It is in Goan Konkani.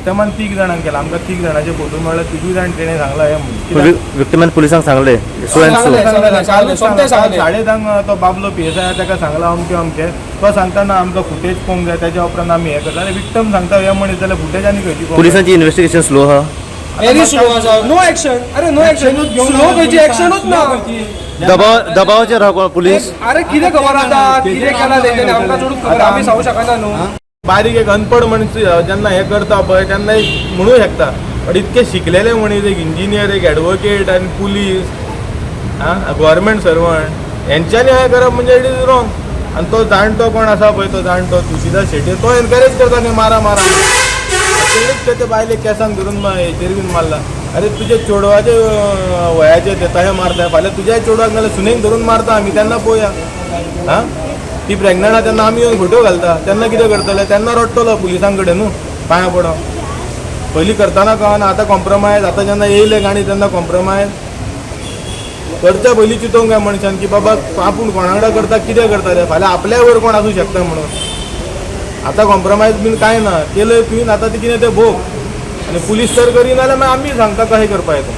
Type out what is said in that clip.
विक्टमान तीग जाणांक केला. आमकां तीग जाणांचे फोटो मेळ्ळे. तिगूय जाण तेणें सांगला हें म्हणून. कित्याक? विक्टिमान पुलिसांक सांगले सो अँड सो. सांगलें, सांगलें, कालूच सोमतें सांगला. सांगलें. 10:30 तो बाबलो पीएसआय ताका सांगला अमकें अमकें. तो सांगता ना, आमकां फुटेज पळोवंक जाय, त्याच्या उपरांत आमी हें करता. आनी विक्टम सांगता हें म्हणीत जाल्यार फुटेज आनी खंयची पळोवंक जाय? पुलिसांची इन्व्हेस्टिगेशन स्लो आहा. व्हेरी स्लो आसा. No action. अरे, नो एक्शन. Actionूच घेवंक स्लो ना. खंयची? एक्शनूच ना. दबावाचेर आहा कोण पुलीस? अरे, कितें खबर आतां कितें केलां तेंच्यांनी, आमकां चडूच खबर, आमी सांगूंक शकना न्हू. बारीक एक अनपड मनीस जेन्ना हें करता पळय, तेन्ना एक म्हणूं शकता. बट इतके शिकलेले मनीस, एक इंजिनियर, एक एडवोकेट आनी पुलीस, आं, गव्हर्मेंट सर्वंट, हेंच्यांनी हें करप म्हणजे it is wrong. आनी तो जाणटो कोण आसा पळय, तो जाणटो तुळशीदास शेट्ये, तो एनकरेज करता न्ही, मारा मारा. तेणेच ते बायलेक केंसांक धरून हेचेर बीन मारला. अरे, तुजे चेडवाचे वयाचे ते तशें मारता, फाल्यां तुज्याय चेडवाक नाल्यार सुनेक धरून मारता आमी, तेन्ना पळोवया. आं, ती प्रेग्नंट आहा तेन्ना आमी येवन फोटो घालता, तेन्ना कितें करतले? तेन्ना रडटलो पुलिसां कडेन न्हू पांयां पडोन. पयलीं करतना कळना, आतां कॉम्प्रोमायज. आतां जेन्ना येयले गाणी तेन्ना कॉम्प्रोमायज करच्या पयलीं चिंतूंक जाय मनशान की बाबा, आपूण कोणा वांगडा करता, कितें करता तें, फाल्यां आपल्या वयर कोण आसूं शकता म्हणून. आतां कॉम्प्रोमायज बीन कांय ना. केलंय तुवें, आतां तें कितें तें भोग. आनी पुलीस तर करिना जाल्यार मागीर आमी सांगता कशें करपाचें तें.